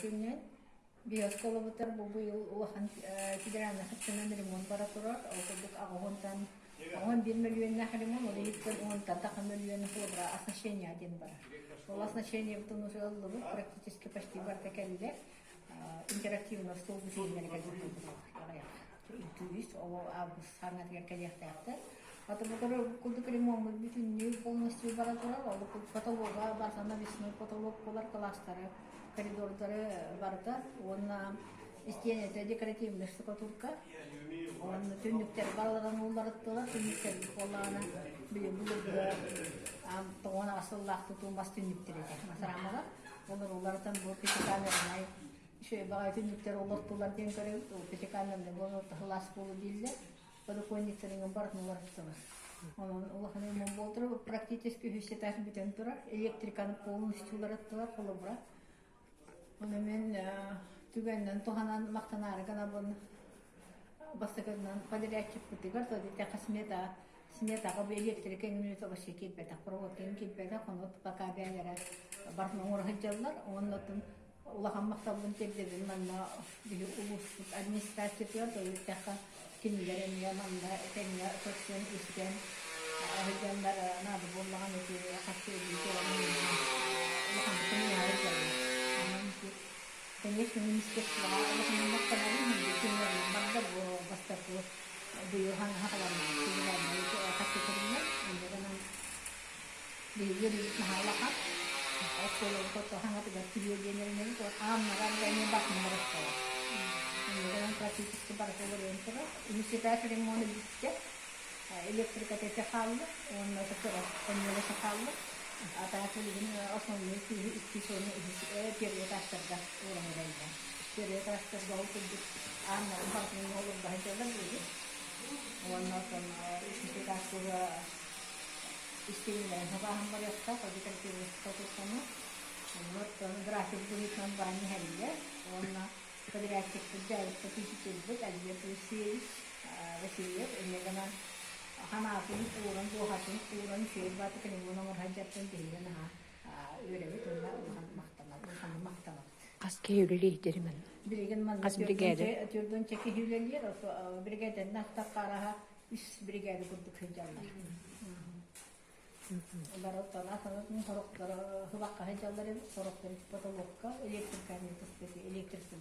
күннэн. Биһи оскуолабытыгар бу быйыл улахан федеральнай хаччынан ремонт бара турар. Ол курдук аҕыһынтан 11 мөлүйүөннээх ремонт, ол иһиттэн уонтан таха мөлүйүөн холобура оснащение диэн барар. Ол оснащениебытын уже ыллыбыт, практически почти барыта кэллэ. Интерактивный стол бүтүннэрэ кэлбит аҕыйах икки-үс ол август хаҥатыгар кэлиэхтээхтэр. Хоту курдук ремоммут бүтүннүү полностью бара турар. Ол потолога барыта навесной потолок буолар класстары, коридордары барыта уонна истиэнэтэ декоративная штукатурка. Уонна түннүктэр барыларын уларыттылар. Түннүктэр буоллаҕына били былыргы тоҕон сыллаах тутуу мас түннүктэр этэ. Мас рамалар. Олор уларытан бу пятикамернай үчүгэй баҕайы түннүктэр олортулар диэн көрөбүт. Ол пятикамернай буолан сылаас буолу дииллэр. Подоконниктарыҥ барытын уларыттылар. Онон улахан ремонт буолтура практически үһүс этаж бүтэн турар. Электриканы полностью уларыттылар холобура. Ону мен түгэнинэн туһанан махтанаары гынабын бастакынан подрядчикпытыгар то дитэхэ смета сметаҕа бу электрика эҥин вообще киирбэтэх проводка эҥин киирбэтэх ону пока бэйэлэрэ барытын оҥоро сылдьаллар уонна оттон улахан махталбын тиэрдэбин манна биһи улууспут администрациятыгар то дитэхэ кинилэр эмиэ манна тэҥҥэ көрсөн истэн сылдьаннар наада буоллаҕына ити харчы эбии улахан көмөлөһө сылдьаллар. Онон ити конечно министерствоҕа улаханнык махтанабын кинилэринэн барда бу бастакы быйыл хаҥаһа федеральнай харчы көрүллэр инньэ гынан биһиги үөрүүбүт наһаа улахан оскуолабыт хаҥатыгар күрүө диэн эрэнэбит ааннара эмиэ баатыннар оскуола инньэ гынан практически барыта уларыйан турар үһүс этаж ремона бүттэ электриката ити хаалла уонна кыра хонньуолата хаалла а так билигин основной күүһү иккис уонна үһүс первый этажтарга ууран эрэллэр первый этажтарга ол курдук ааннарын барытын олордо сылдьаллар билигин уонна оттон үһүс этажка истиэнэлэрин сабааһын барыахтаах декоративный туттаны оттон график быһыытынан баран иһэллэр уонна подрядчикпыт дьээбит попечительбит Альберт Алексеевич Васильев инньэ гынан ханаатын ууран, дууһатын ууран үчүгэй бааты ремонт оҥоро сылдьартан биһиги наһаа үөрэбит уонна улахан махтанабыт, улаханнык махтанабыт. Хас киһи үлэлиир манна? Билигин манна Хас бригада? Төрдүнчэ киһи үлэлиир, бригаданан ахтахха араһа үс бригада курдук сылдьаллар. Барыттан асанатын сорохторо сыбакка сылдьаллар эбит, сорохторо потолокка электриканы электрика